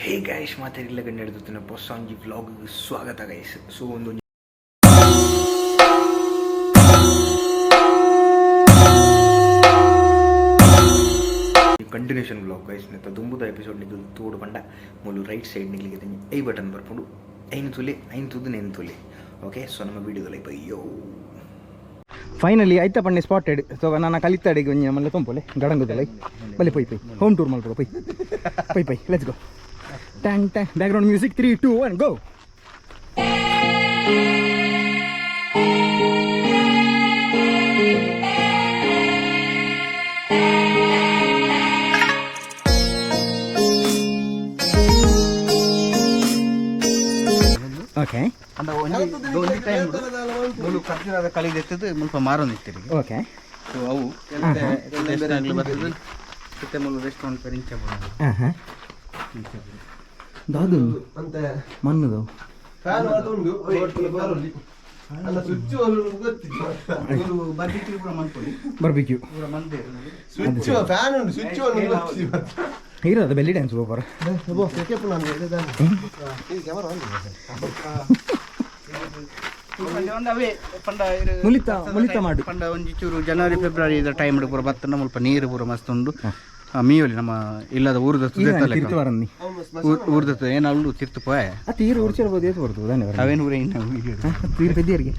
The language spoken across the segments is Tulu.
ಹೇ ಗೈಸ್, ಮಾತೆರೆಗ್ಲ ಗಂಡೆಡ್ದು ಪೊಸ ಒಂಜಿ ವ್ಲಾಗ್ ಸ್ವಾಗತ ಗೈಸ್. ಸೊ ಒಂದು ಕಂಟಿನ್ಯೂಷನ್ ವ್ಲಾಗ್ ಗೈಸ್. ನೆತ್ತ ದುಂಬುದ ಎಪಿಸೋಡ್ ನಿಗುಲು ತೂಡು ಪಂಡ ಮೂಲು ರೈಟ್ ಸೈಡ್ ನಿಗ್ಲಿಗೆ I button ಬರ್ಪುಂಡು. ಐನ್ ತುಲೆ, ಐನ್ ತುದು ನೆನ್ ತುಲೆ. ಓಕೆ, ಸೊ ನಮ್ಮ ವಿಡಿಯೋದ ಲೈಕ್ ಅಯ್ಯೋ ಫೈನಲಿ ಐತ ಪಣ್ಣೆ ಸ್ಪಾಟೆಡ್. ಸೊ ನನ್ನ ಕಲಿತಾಡಿಗೆ ಒಂಜಿ ಮಲ್ಲ ತೊಂಪೊಲೆ ಗಡಂಗುದಲ್ಲ. ಬಲೆ ಪೊಯ್ ಪೊಯ್, ಹೋಮ್ ಟೂರ್ ಮಲ್ಪುಗ. ಪೊಯ್ ಪೊಯ್ ಪೊಯ್, let's go. Tang Tang, background music, 3, 2, 1, go. Okay. ಅಂಡ ಒಂಜಿ ಒಂಜಿ ಟೈಮ್ ಮೂಲು ಖರ್ಜೂರದ ಕಲಿದೆತ್ತದು ಮುಲ್ಪ ಮಾರೊಂದಿತ್ತಿರಿ. ಓಕೆ. ಸೊ ಅವು ಬರ್ತದೆ. ಇತ್ತೆ ಮೂಲು ರೆಸ್ಟೋರೆಂಟ್ ಪೇರ್ ಇಂಚ ಪೂರ. ಹಾಂ ಹಾಂ, ದಾದು ಮಣ್ಣದು. ಫ್ಯಾನ್ ಉಂಡು ಅಲ್ಲ, ಸ್ವಿಚ್ ಮೂಲು ಬರ್ಬಿಕ್ಯೂ ಪೂರ ಮನ್ಪೊಲಿ. ಬಾರ್ಬಿಕ್ಯೂ. ಪೂರ ಮಂದೇರು. ಸ್ವಿಚ್ ಫ್ಯಾನ್ ಉಂಡು, ಸ್ವಿಚ್ ಗೊತ್ತಿದೆ. ಇರೋದು ಬೆಲ್ಲಿ ಡ್ಯಾನ್ಸ್ ಹೋಗೋರ. ಒಂದು ಅವೇ ಪಂಡ ಮುಲಿತ ಮುಲಿತ ಮಾಡು. ಪಂಡ ಒಂಜಿ ಚೂರು ಜನವರಿ ಫೆಬ್ರವರಿ ಇದ ಟೈಮ್ ಪೂರ ಬತ್ತಂಡ ಮುಲ್ಪ ನೀರು ಪೂರ ಮಸ್ತ್ ಉಂಡು. ಮೀಯೊಲಿ ನಮ್ಮ ಇಲ್ಲದ ಊರದ ತುದೆತ ಲೆಕ್ಕ. ತಿರ್ತು ಬರಂದಿ. ಊರ್ದ ಏನಾದ್ರು ತಿರ್ತು ಪೋಯೆ. ಆ ತೀರು ಉರ್ಚಿರ್ಬೋದು, ಏತು ಬರ್ತದೆ ಧನ್ಯವಾದ. ಅವೇನು ಊರೇ ಇನ್ನು. ತೀರು ಪೆದ್ದಿಯರಿಗೆ.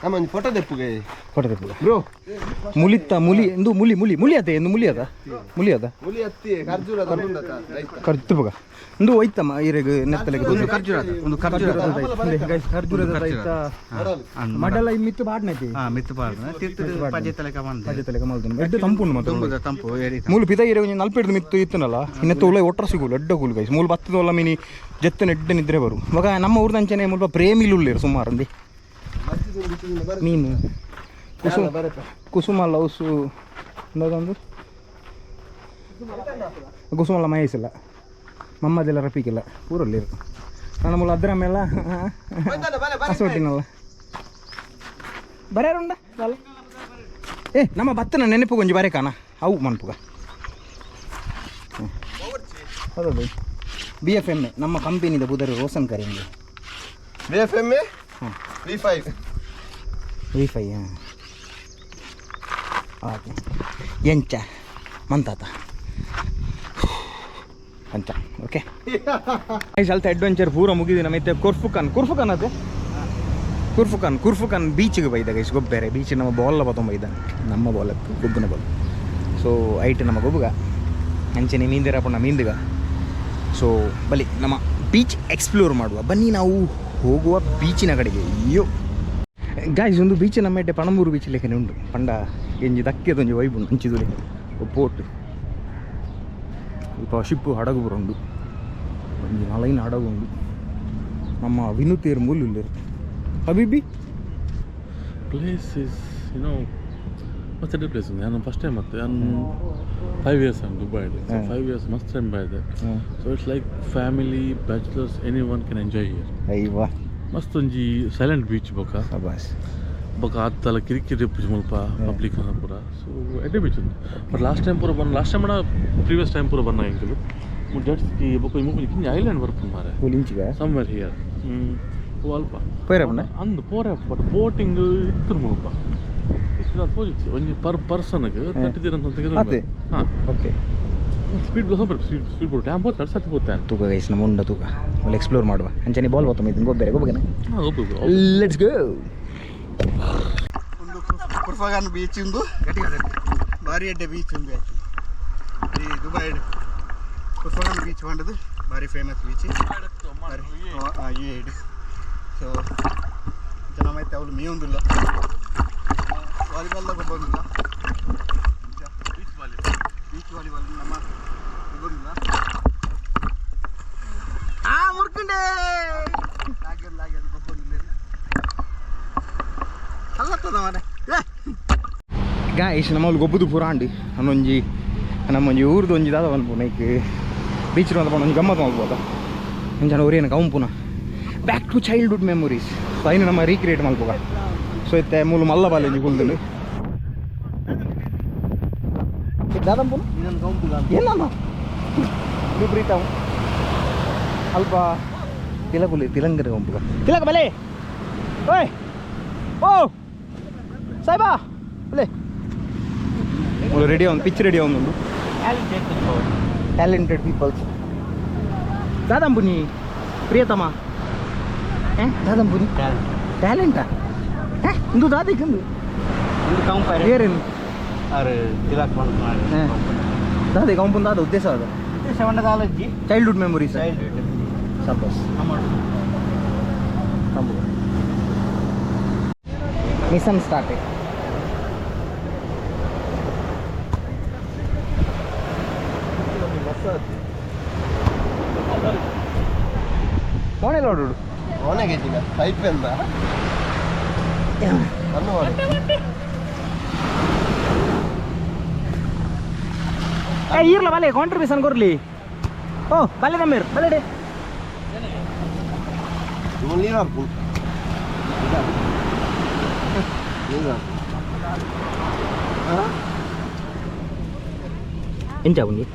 ನಮ್ಮ ಒಂಜಿ ಫೋಟೋ ದೆಪ್ಪುಗೆ. ಫೋಟೋ ತೆಪ್ಪುಗ. ಬ್ರೋ. ಮುಲಿತ ಮುಲಿ ಎಂದು ಮುಲಿ ಮುಲಿ ಮುಲಿ ಅದೇ ಎಂದು ಮುಲಿ ಅದ ಮುಲಿ ಅದ. ಮುಲಿ ಹತ್ತಿ ಖರ್ಜೂರ ಉಂಡತ ರೈತ. ಕರ್ತು ಇಂದು ಒಯ್ತಮ್ಮ ಈರೆಗ್ ನೆತ್ತಲೆಗ್. ಒಂದು ಖರ್ಜೂರದ, ಒಂದು ಖರ್ಜೂರದ. ಖರ್ಜೂರದ ರೈತ ಮಡಲ ಮಿತ್ತು ಬಾಡ್ನೈತಿ. ಹಾ, ಮಿತ್ತು ಪಾಡ್ದ ತಿರ್ತು ಪಜೆ ತಲೆಕ ಬಂದೆ. ಪಜೆ ತಲೆಕ ಮಲ್ದನು. ಎಡ್ಡೆ ತಂಪುಂಡು ಮಾತ್ರ. ತುಂಬುದ ತಂಪು ಏರಿ. ಮೂಲು ಪಿದ ಇರೆ ಒಂಜಿ ನಲ್ಪೆಡ್ದು ಮಿತ್ತು ಇತ್ತನಲ್ಲ, ಇನ್ನೆತ್ತ ಉಲ ಒಟ್ರ ಸಿಗುಲು ಎಡ್ಡ ಕೂಲು ಗೈಸ್. ಮೂಲು ಬತ್ತದೊಲ್ಲ ಮಿನಿ ಜೆತ್ತನ ಎಡ್ಡೆ ನಿದ್ರೆ ಬರು ಮಗ. ನಮ್ಮ ಊರ್ದಂಚನೆ ಮುಲ್ಪ ಪ್ರೇಮಿಲು ಉಲ್ಲೇರು ಸುಮಾರು ಅಂದಿ. ಮೀನು ಕುಸುಮ ಕುಸುಮ ಲವ್ಸು ಎಂದಾದೊಂದು ಕುಸುಮಲ್ಲ ಮಹೇಶ್ ಇಲ್ಲ ಮಮ್ಮದೆಲ್ಲ ರಫೀಕಿಲ್ಲ ಊರಲ್ಲಿರು. ನನ್ನ ಮೂಲ ಅದ್ರ ಮೇಲೆ ಹಸೋಟಿನಲ್ಲ ಬರ್ಯಾರುಂಡ. ಏ ನಮ್ಮ ಬತ್ತನ ನೆನಪು ಕೊಂಜಿ ಬರೇಕಾನ ಅವು ಮನ್ಪುಗ. ಹೌದು, ಬಿ ಎಫ್ ಎಮ್ ಎ ನಮ್ಮ ಕಂಪನಿದ ಬುದರು ರೋಸನ್ ಕರಿಂಗ್. B F M A V 5. V 5, ಹಾಂ. ಓಕೆ, ಎಂಚ ಮಂತಾತ ಅಂತ. ಓಕೆ ಅಲ್ತ ಅಡ್ವೆಂಚರ್ ಪೂರ ಮುಗಿದು ನಮ್ಮ ಇತ್ತೆ ಕುರ್ಫುಕನ್ ಕುರ್ಫುಕನ್ ಅದೇ ಕುರ್ಫುಕನ್ ಕುರ್ಫುಕನ್ ಬೀಚಿಗೆ ಬೈದ ಗೈಸ್. ಗೊಬ್ಬೆರೆ ಬೀಚ್ ನಮ್ಮ ಬಾಲ್ ಬತ್ತೊಂಬ ನಮ್ಮ ಬಾಲ್ ಗೊಬ್ಬನ ಬಾಲ್. ಸೊ ಐಟ್ ನಮ್ಮ ಗೊಬ್ಬುಗ ಅಂಚನೆ ಮೀಂದಿರ ಪುಣ್ಣ ಮೀಂದುಗ. ಸೊ ಬಲಿ ನಮ್ಮ ಬೀಚ್ ಎಕ್ಸ್ಪ್ಲೋರ್ ಮಾಡುವ. ಬನ್ನಿ, ನಾವು ಹೋಗುವ ಬೀಚಿನ ಕಡೆಗೆ. ಅಯ್ಯೋ ಗಾಯ್ಸ್, ಒಂದು ಬೀಚ್ ನಮ್ಮ ಎಡ್ಡೆ ಪಣಂಬೂರು ಬೀಚ್ ಲೆಕ್ಕನೆ ಉಂಟು. ಪಂಡ ಎಂಜಿ ದಕ್ಕೆದ ಒಂಜಿ ವೈಬ್ ಉಂಡು ಅಂಚಿದುಲೆ. ಪೋರ್ಟ್ ಇಪ್ಪ ಶಿಪ್ಪು ಹಡಗು ಪೂರ ಉಂಡು. ಒಂಜಿ ನಾಲೈನ್ ಹಡಗು ಉಂಡು. ನಮ್ಮ ವಿನುತೇರು ಮೂಲು ಉಲ್ಲೆರ್ ಹಬೀಬಿ. Place is, ಮಸ್ತ್ ಎಡ್ಡೆ ಪ್ಲೇಸ್. ನಾನು ಫಸ್ಟ್ ಟೈಮ್ ಮತ್ತೆ ನಾನು 5 ಇಯರ್ಸ್ ನಾನು ದುಬೈ. ಸೊ 5 ಇಯರ್ಸ್ ಮಸ್ತ್ ಟೈಮ್ ಇದೆ. So it's like family, bachelors, anyone can enjoy here. Iowa. ಮಸ್ತ್ ಒಂಜಿ ಸೈಲೆಂಟ್ ಬೀಚ್ ಬೊಕ. ಸಬಾಸ್. ಬೊಕ ಆತ್ತಲ ಕಿರಿಕಿರಿ ಇಪ್ಪುಜಿ ಮುಲ್ಪ ಪಬ್ಲಿಕ್ ಪೂರ. ಸೊ ಎಡ್ಡೆ ಬೀಚ್ ಉಂದು. ಬಟ್ ಲಾಸ್ಟ್ ಟೈಮ್ ಪೂರ ಬನ್ನ, ಲಾಸ್ಟ್ ಟೈಮ್ ಪ್ರೀವಿಯಸ್ ಟೈಮ್ ಪೂರ ಬನ್ನ ಎಂಕುಲು ಜೆಟ್ ಸ್ಕಿ ಬೊಕ ಮುಲ್ಪ ಕಿನ್ನಿ ಐಲ್ಯಾಂಡ್ ಬರ್ಪುಂಡು ಮಾರೆ. ಹುಲಿಂಚಿಗ. ಸಮ್ವೇರ್ here ಅಲ್ಪ. ಪೋಯ್ರ ಪಂಡ. ಅಂದು ಪೋರೆ, ಬಟ್ ಬೋಟಿಂಗ್ ಇತ್ತು ಮುಲ್ಪ. ಇಷ್ಟು ತೋಜಿತ್ತು ಒಂಜಿ ಪರ್ ಪರ್ಸನ್ಗೆ 30 ದಿರಮ್ಸ್ ಅಂತ. ಅದೇ. ಹಾಂ. Okay. Speed speed speed boat ಟ್ಯಾಮ್ ಹೋಗ್ತಾರೆ ಸತ್ತು ಹೋಗ್ತಾನೆ. ತೂಕ ಗೈಸ್, ನಮ್ಮ ಉಂಡ ತೂಕ ಒಳ್ಳೆ ಎಕ್ಸ್ಪ್ಲೋರ್ ಮಾಡುವ. ಅಂಚನೆ ಬಾಲ್ ಬತ್ತೊಮ್ಮ ಇದನ್ನು ಗೊಬ್ಬೆರೆ ಗೊಬ್ಬಗನ. ಹಾಂ, ಒಬ್ಬ. Let's go. ಒಂದು ಕುರ್ಫಗಾನ್ ಬೀಚ್ ಉಂದು, ಭಾರಿ ಎಡ್ಡೆ ಬೀಚ್ ಉಂದು ಆ್ಯಕ್ಚುಲಿ. ಈ ದುಬೈ ಕುರ್ಫಗಾನ್ ಬೀಚ್ ಪಂಡದು ಭಾರಿ ಫೇಮಸ್ ಬೀಚ್ ಭಾರಿ you Ed. So ಜನ ಮೈತೆ ಅವಳು ಮೀಯೊಂದಿಲ್ಲ, ವಾಲಿಬಾಲ್ದಾಗ ಒಬ್ಬೊಂದಿಲ್ಲ, ಬೀಚ್ ವಾಲಿಬಾಲ್ ನಮ್ಮ ಒಬ್ಬೊಂದಿಲ್ಲ. ಆ ಮುರ್ಕುಂಡೆ. ಲಾಗ್ಯದ ಲಾಗ್ಯದ ಗೊಬ್ಬೊಂದಿಲ್ಲ ಅಲ್ಲತ್ತದ ಮಾರೆ. ಗಾಯ್ಸ್, ನಮ್ಮಲ್ಲಿ ಗೊಬ್ಬುದು ಪೂರ ಅಂಡು. ನನ್ನೊಂಜಿ ನಮ್ಮೊಂಜಿ ಊರ್ದು ಒಂಜಿ ದಾದ ಪನ್ಪುನ ಐಕ್ ಬೀಚ್ ಪಂಡ ಒಂಜಿ ಗಮ್ಮತ್ ಮಲ್ಪೋದ. ಅಂಚನ ಒರಿಯನ ಕೌಂಪುನ back to childhood memories. So ಐನು ನಮ್ಮ ರೀಕ್ರಿಯೇಟ್ ಮಲ್ಪುಗ. ಸೊ ಇತ್ತೆ ಮೂಲು ಮಲ್ಲ ಬಾಲೆ ಒಂಜಿ ಕುಲ್ದುಂಡು. ದಾದಂಪುನ ಏನಮ್ಮ ಇದು ಪ್ರೀತಮ್ ಅಲ್ಪ ತಿಲಕುಲಿ ತಿಲಂಗರ ಕಂಪುಗ ತಿಲಕ ಬಲೆ ಓಯ್ ಓ ಸಾಯ್ಬಾ ಬಲೆ ರೆಡಿ ಅವ್ನು ಪಿಚ್ ರೆಡಿ ಅವನು ಟ್ಯಾಲೆಂಟೆಡ್ ಪೀಪಲ್ಸ್ ದಾದಂಪುನಿ ಪ್ರಿಯತಮ ದಾದಂಪುನಿ ಟ್ಯಾಲೆಂಟಾ ಇಂದು ದಾದಿಕ್ಕಂದು ಏರೇನು ದಾದೆ ಕಂಪುನ್ ದಾದ ಉದ್ದೇಶ ಅದ childhood memories suppose mission start. ಮೋನೆ ನೋಡು ಮೋನೆಗೆ ಪೈಪ್ ಎಂದ ಈರ್ಲ ಬಲೆ ಕಾಂಟ್ರಿಬ್ಯೂಷನ್ ಕೊರ್ಲಿ ಓ ಬಲೆ ನಮ್ಮೀರ್ ಬಲೆ ಡೇ ನೀರು ಹಾಕು ನೀರು ಹಾಕು. ಎಂಚ ಬುಂಜಿ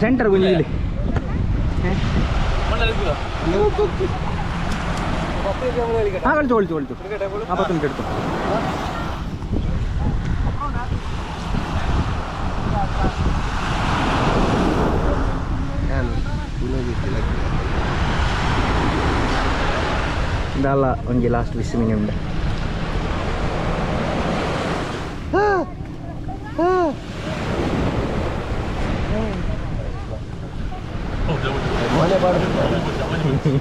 ಸೆಂಟರ್ ಗುಂಜಿ ಇಲ್ಲಿ ಹಾಂ ಕಳಿಸು ಕಳಿಸು ಕಳಿಸು. ಹಾಂ ಪತ್ತು ಮಿನಿಟ್ എടുത്തു. ഇതാ ಒಂಜಿ ಲಾಸ್ಟ್ ವಿಸ್ ಮಿನಿ ಉಂಡೆ.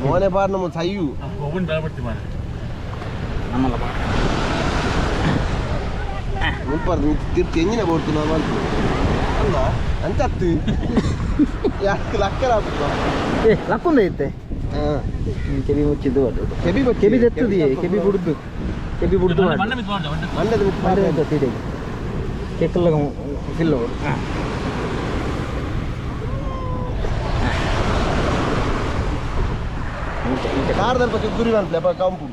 ಮೋನೆ ಬಾರ್ ನಮ್ಮ ಸೈಯು ನಮ್ಮಲ್ಲ ಬಾರ್ ಮುಲ್ಪಾರ್ದು ತಿರ್ತಿ ಎಂಜಿನ ಬೋಡ್ತು ನಾವು ಮಾಡ್ತು ಅಲ್ಲ ಅಂಚತ್ತು ಯಾಕೆ ಲಕ್ಕರ ಏ ಲಕ್ಕುಂದ ಇತ್ತೆ ಹಾಂ ಕೆಬಿ ಮುಚ್ಚಿದ್ದು ಅದು ಕೆಬಿ ಬಚ್ಚಿ. ಕೆಬಿ ತೆತ್ತದಿ ಕೆಬಿ ಬುಡ್ದು ಕೆಬಿ ಬುಡ್ದು ಮಂಡದ ಮಂಡೆ ಕೆಕ್ಕಲ್ಲ ಫಿಲ್ ಅವರು. ಕಾರ್ದಲ್ಪ ಗುರಿ ಮಾಡ್ಲೆ ಕಂಪು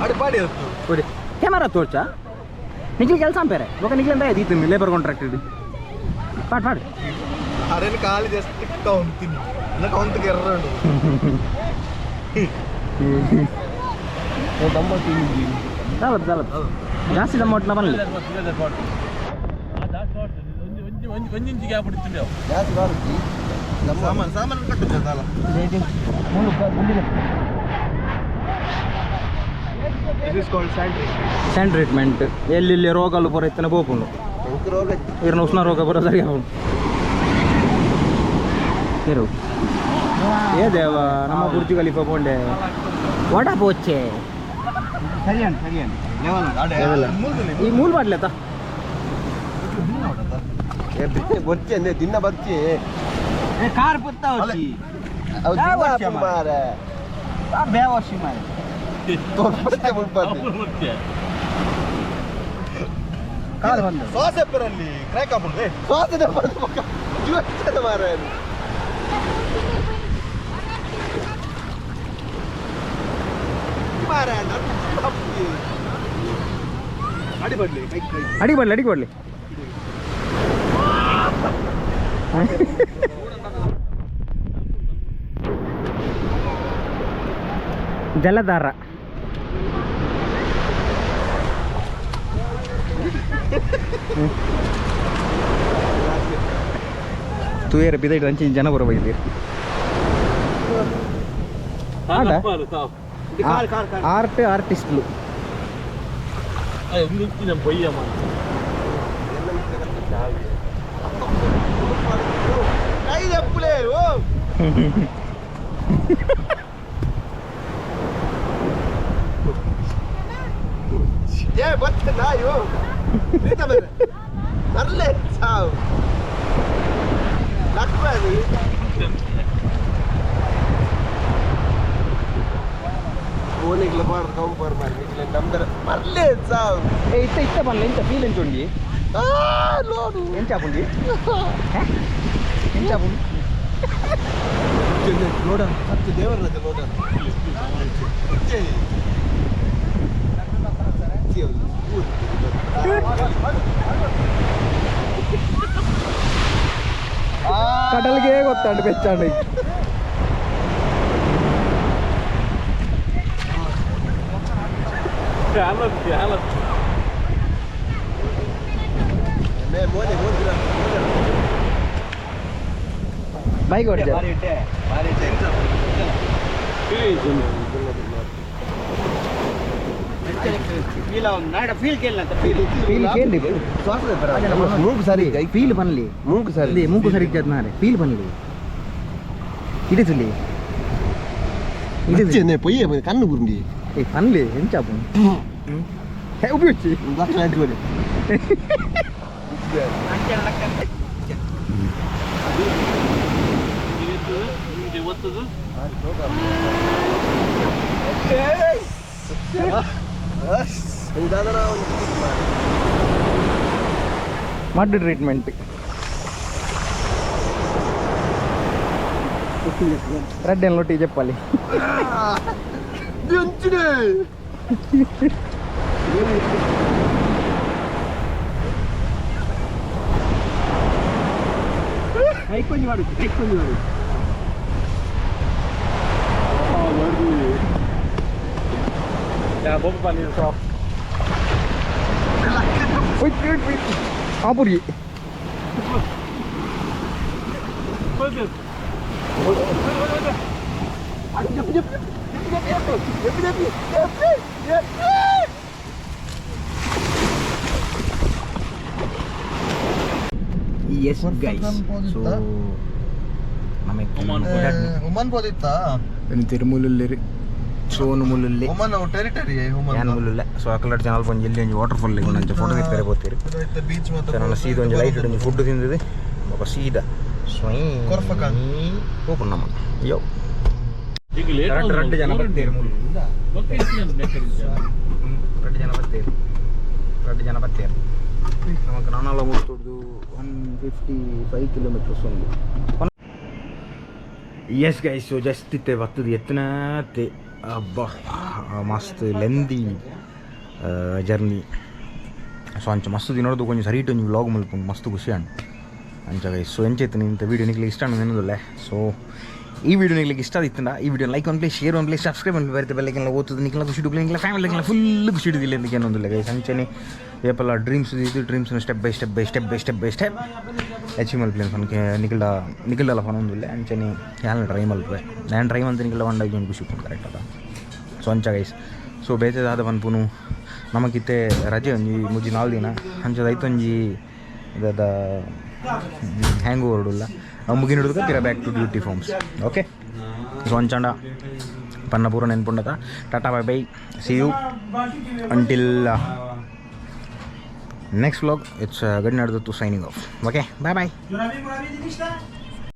ಅಡಿ ಪಾಡಿ ಇತ್ತು. ಕ್ಯಾಮರಾ ತೋರ್ಚಾ ನಿಖಿಲ್ ಕೆಲಸ ಅಂಪೇರೆ ఒక ನಿಖಿಲ್ ಅಂತ ಇತ್ತು ಲೇಬರ್ ಕಾಂಟ್ರಾಕ್ಟ್ ಇದು ಪಾಟ್ ಪಾಡ್ ಅರೇನು ಖಾಲಿ ಜಸ್ಟ್ ಕೌಂತೀನಿ ಇನ್ನು ಕೌಂತಿಗೆ ಎರ್ರ ಉಂಟು. ಚಾಲತ್ ಚಾಲತ್ ಜಾಸ್ತಿ ದಮ್ಮ ಒಟ್ಟು ಬನ್ನಿ. ಜಾಸ್ತಿ ಬಾರುತ್ತಿ ಸಾಮಾನು ಸಾಮಾನು ಕಟ್ಟು ಸಾಲ. This is called sand. Sand treatment ಎಲ್ಲೆಲ್ಲಿ ರೋಗಲು ಪೂರ ಇತ್ತನ ಪೋಪುಂಡು. ಎಂಕ್ ರೋಗ. ಇರ್ನ ಉಷ್ಣ ರೋಗ ಪೂರ ಸರಿ ಆಪುಂಡು. ಇರು ಏ ದೇವ ನಮ್ಮ ಬುರ್ಜ್ ಖಲೀಫಾ ಪೋಂಡೆ ವಡಾ ಪೋಚೆ ಸರಿಯಾನ ಸರಿಯಾನ ಲೆವೆಲ್. ಈ ಮೂಲ್ ಮಾಡ್ಲತ್ತ ಬೊಚ್ಚೆ ಅಂದೆ ದಿನ ಬಚ್ಚೆ ಕಾರ್ ಪುತ್ತ ಅವು ದಿನ ಹಾಪು ಮಾರ್ರೆ. ಬೇವರ್ಷಿ ಮಾರೆ ತೊರ್ಪತ್ತೆ ಮುಲ್ಪತ್ತೆ. ಕಾರ್ ಬಂದು ಸಾಸೆಪ್ಪರಲ್ಲಿ ಕ್ರ್ಯಾಕ್ ಹಾಕೊಂಡು ಸ್ವಾಸನೆ ಬಂದು ಮಗ ಜೀವನ ಮಾರ್ರೆ ಅದು. ಮಾರ್ರೆ, ನನ್ನ ತಪ್ಪು. ಅಡಿ ಬಡ್ಲಿ ಬೈಕ್ ಬೈಕ್ ಅಡಿಗೆ ಬರಲಿ ಅಡಿಗೆ ಬರಲಿ. ಜಲಧಾರ ತೂಯರ ಬಿದೈಟ್ ಅಂಚಿನ ಜನ ಬರ ಬೈದಿರಿ. Car car car art ಆರ್ಟಿಸ್ಟ್ಲು. ಕೈ ತಪ್ಪುಲೇ, ಓ. ಏ ಬತ್ತೆ ನಾಯಿ, ಓ. ಪ್ರೀತ ಬೇರೆ. ಬರ್ಲೆ ಸಾವು. ಲಕ್ಷ್ಮಿ. ಫೋನಿಗೆ ಬಾರ್ದು ಕಂಪೇರ್ ಮಾಡಿ ಇಟ್ಲೆ ನಂಬರ್ ಮರ್ಲೆ ಸಾವು. ಏ ಇತ್ತ ಇತ್ತ ಬನ್ನಿ ಇಂತ ಫೀಲ್ ಎಂಚುಂಡಿ. ಆ ನೋಡು. ಎಂಚ ಆಪುಂಡಿ ಎಂಚ ಆಪುಂಡು? ನೋಡೋಣ ಸತ್ಯ ದೇವರ ನೋಡೋಣ. ಕಡಲ್ಗೆ ಗೊತ್ತಾಂಡು ಬೆಚ್ಚಾಂಡು ಬೈಕ್ ಹೊಡ್ಜ ಮೂಗು ಸರಿ ಫೀಲ್ ಬನ್ಲಿ ಮೂಗು ಸರಿ ಮೂಗು ಸರಿ ಇದ್ದದ್ ಫೀಲ್ ಬನ್ಲಿ ಇಡಿಸುಲಿ ಇಡಿಸುಲಿ ಪೊಯ್ಯೆ ಕಣ್ಣು ಗುರುಂಡಿ ಏ ಪನ್ಲಿ ಎಂಚಾಪು ಉಪಯೋಗಿಸಿ ಮಡ್ ಟ್ರೀಟ್ಮೆಂಟ್ ರೆಡ್ ಏನು ಲೊಟ್ಟಿ ಜಪ್ಪಾಲಿ ಆಪುರಿ ಎಸ್ ಗೈಸ್ ಸೊ ಒಮನ್ ಪೋದಿತ್ತಾ ತಿರುಮೂಲಲ್ಲಿ ಸೋನು ಮುಲ್ಲಲ್ಲಿ ಒಮನ್ ಟೆರಿಟರಿ ಒಮನ್ ಯಾನ್ ಮುಲ್ಲುಲ್ಲ ಸೊ ಅಕಲಡ್ ಜನ ಅಲ್ಪ ಒಂಜಿ ಎಲ್ಲಿ ಒಂಜಿ ವಾಟರ್ ಫಾಲ್ ಒಂಜಿ ಫೋಟೋ ತೆಗ್ತಾರೆ ಪೋತೀರಿ ಬೀಚ್ ಸೊ ನನ್ನ ಸೀದ ಒಂಜಿ ಲೈಟ್ ಒಂಜಿ ಫುಡ್ ತಿಂದಿದೆ ಬೊಕ ಸೀದ ಸ್ವಯ್ ಕೊರ್ಫಕನ್. ಪೋಪುಂಡು ನಮ್ಮ ಯೋ ರಡ್ಡ್ ರಡ್ಡ್ ಜನ ಬರ್ತೇರು ಮುಲ್ಲು ರಡ್ಡ್ ಜನ ಬರ್ತೇರು ರಡ್ಡ್ ಜನ ಬರ್ತೇರು ನಮಕ್ ನಾನಾಲ ಮುಟ್ಟುಡ್ದು 155 ಕಿಲೋಮೀಟರ್ಸ್ ಒಂದು ಎಸ್ ಗೈಸ್ ಸೊ ಜಸ್ಟ್ ಇತ್ತೆ ಬತ್ತದು ಎತ್ತನಾತೆ ಅಬ್ಬಾ ಮಸ್ತ್ ಲೆಂದಿ ಜರ್ನಿ ಸೊ ಅಂಚ ಮಸ್ತ್ ದಿನೊಡ್ದು ಕೊಂಚ ಸರಿ ಒಂಜಿ ವ್ಲಾಗ್ ಮಲ್ಪುಂಡು ಮಸ್ತ್ ಖುಷಿ ಅಂಡ್ ಅಂಚ ಗೈಸ್ ಸೊ ಎಂಚೈತೆ ಇಂಥ ವೀಡಿಯೋ ನಿಕ್ಲಿಗೆ ಇಷ್ಟ ಅನ್ನೋದಿಲ್ಲ ಸೊ ಈ ವಿಡಿಯೋ ನಿಕ್ಲಿಗೆ ಇಷ್ಟ ಆದಿತ್ತಂಡ ಈ video like one play share one play subscribe one ಬರುತ್ತೆ ಬೆಲ್ಲೈಕನ್ ಓದ್ತದೆ ನಿಕ್ಲ ಖುಷಿ ಇಡುಗ್ಲ ನಿಕ್ಲ ಫ್ಯಾಮಿಲಿ ಫುಲ್ ಖುಷಿ ಇಡುದಿಲ್ಲ ಅಂತ ಏನೊಂದಿಲ್ಲ ಗೈಸ್ ಅಂಚನೆ ಏಪಲ್ಲ ಡ್ರೀಮ್ಸ್ ಇದ್ದು ಡ್ರೀಮ್ಸ್ನ step by step by step by step by step achieve ಮಲ್ಪ್ಲೇನ್ ಫನ್ಕೆ ನಿಖಿಲ್ಡ ನಿಖಿಲ್ಡಲ್ಲ ಫನ್ ಒಂದಿಲ್ಲ ಅಂಚನೆ ಯಾನ್ ಟ್ರೈ ಮಲ್ಪೆ ನಾನು ಟ್ರೈ ಮಂತ ನಿಖಿಲ್ಡ ಒಂಡಾಗಿ ಒಂದು ಖುಷಿ ಉಪ್ಪುಂಡು ಕರೆಕ್ಟ್ ಅದ ಸೊ ಅಂಚ ಗೈಸ್ ಸೊ ಬೇತೆದಾದ ಪನ್ಪುನು ನಮಕಿತ್ತೆ ರಜೆ ಒಂಜಿ ಮುಜ್ಜಿ ನಾಲ್ ದಿನ ಅಂಚದ ಐತೊಂಜಿ ದಾದ ಹ್ಯಾಂಗ್ ಓವರ್ ಉಲ್ಲ ಮುಗಿನ ಹಿಡಿದು ತೀರಾ back to duty forms okay so ಅಂಚಾಂಡ ಪನ್ನ ಪೂರ ನೆನ್ಪುಂಡತ tata bye bye see you until next vlog. It's Gadinadu signing off. Okay, bye bye.